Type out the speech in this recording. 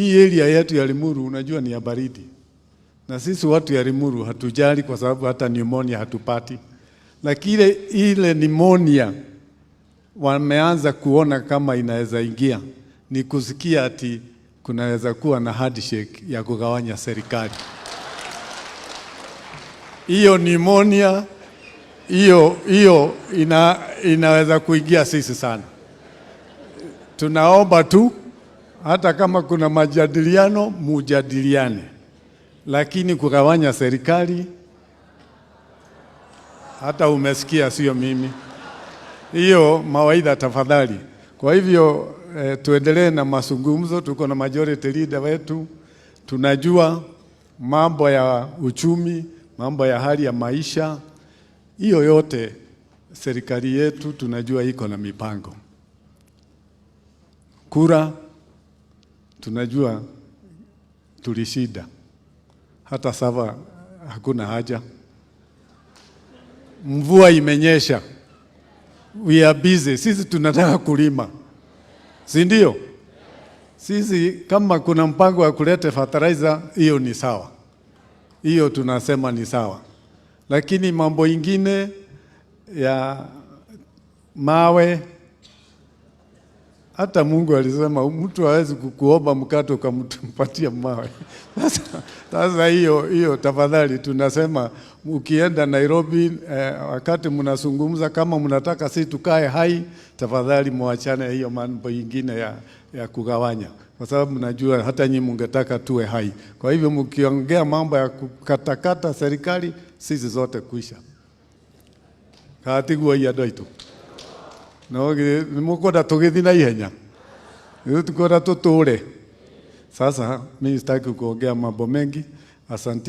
Hii area yetu ya Limuru unajua ni ya baridi, na sisi watu ya Limuru hatujali kwa sababu hata pneumonia hatupati, lakini ile pneumonia wameanza kuona kama inaweza ingia, ni kusikia ati kunaweza kuwa na handshake ya kugawanya serikali. Hiyo pneumonia hiyo inaweza kuingia sisi sana. Tunaomba tu hata kama kuna majadiliano mujadiliane, lakini kugawanya serikali, hata umesikia, sio mimi hiyo mawaidha tafadhali. Kwa hivyo tuendelee na mazungumzo. Tuko na majority leader wetu, tunajua mambo ya uchumi, mambo ya hali ya maisha, hiyo yote serikali yetu tunajua iko na mipango. Kura tunajua tulishinda, hata sava hakuna haja. Mvua imenyesha, we are busy. Sisi tunataka kulima, si ndio? Sisi kama kuna mpango wa kuleta fertilizer, hiyo ni sawa, hiyo tunasema ni sawa, lakini mambo ingine ya mawe, hata Mungu alisema mtu hawezi kukuomba mkate ukampatia mawe. Sasa hiyo tafadhali, tunasema ukienda Nairobi wakati mnazungumza, kama mnataka si tukae hai, tafadhali muachane hiyo mambo ingine ya kugawanya, kwa sababu mnajua hata nyinyi mungetaka tuwe hai. Kwa hivyo mkiongea mambo ya kukatakata serikali, sisi zote kuisha katiguo andũ aitũ no nĩ mũkwenda tũgĩthiĩ na ihenya nĩ tukwenda tũtũre. Sasa mimi sitaki kuongea mambo mengi. Asante.